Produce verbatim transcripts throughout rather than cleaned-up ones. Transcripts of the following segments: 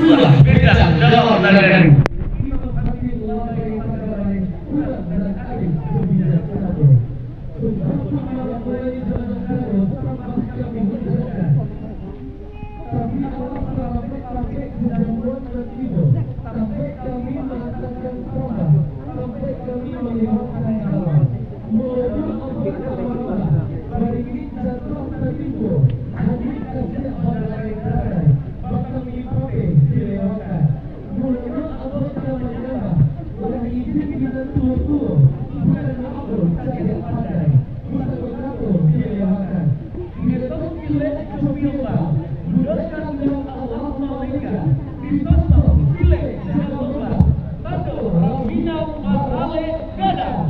Itulah beda dalam nagari. Tapi Allah salamaikan kami dari jamuan nan tibo, sampai kami marasakan sambah, sampai kami malewatkan jalan. Mulonyo Allah ka marambah, barikik jatuah tatimpo, angin kasiak balarai-larai, batang lipapeh dilewakan. Mulonyo Allah ka manyambah, lah izin pinantuo-tuo, bukan ambo cadiak pandai, bukan bakato dilewakan. Diletak kilek jo piamba, budak kandang Allah malingga, ditantang kilek jo piamba, tantu Raminau baralek gadang.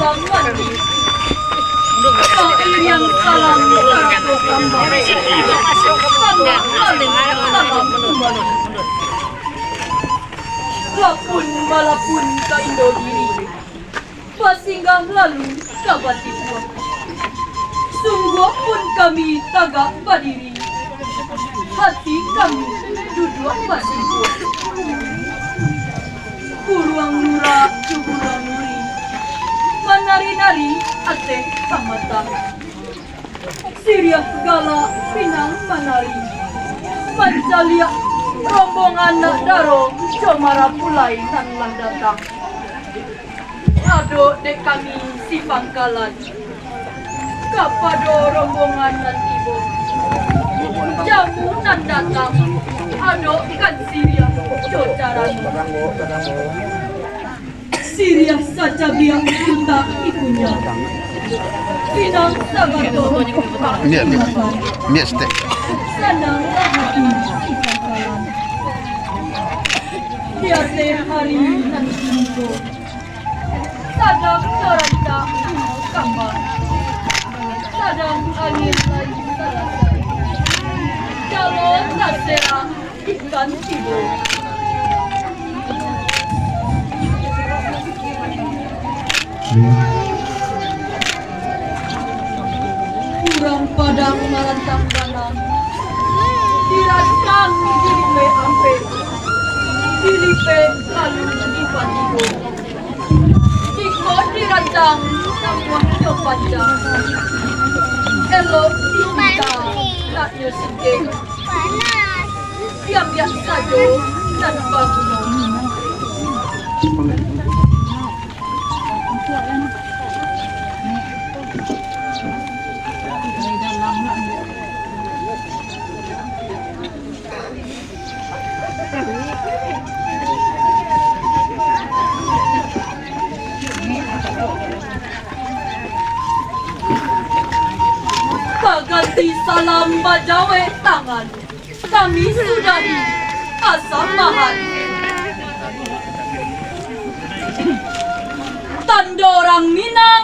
Salam mandi. Pairiang salam sarato sambah. Sambah salam salam kumbali. Lapun malapun ka Indogiri. Basinggah lalu ka Batipuah. Sungguah pun kami tagak badiri. Hati kami duduak basimpuah. Buruang nura jo buruang nuri, manari-nari ateh pamatah. Siriah galak pinang manari, mancaliak rombongan nak daro jo marapulai nan lah datang. Adok dek kami si pangkalan, kapado rombongan nan tibo. Jamu nan datang, adok kan siriah jo carano. Siriah sacabiak untak ibunya. Pinang sabato. Niat, niat. Niat setek. Sanang lah hati si pangkalan. Di ateh hari nan kiniko. Sadang tarancak bungo kambang. Sadang angin lai salasai. Jalo taserak ikan tibo. Urang Padang marantang bana, dirantang dilipek ampek, dilipek lalu dipatigo. Jikok dirantang namuah jo panjang, elok dipinta nak nyo singkek, diambiak sajo nan baguno. Baganti salam bajawek tangan. Kami sudahi pasambahan. Tando urang Minang.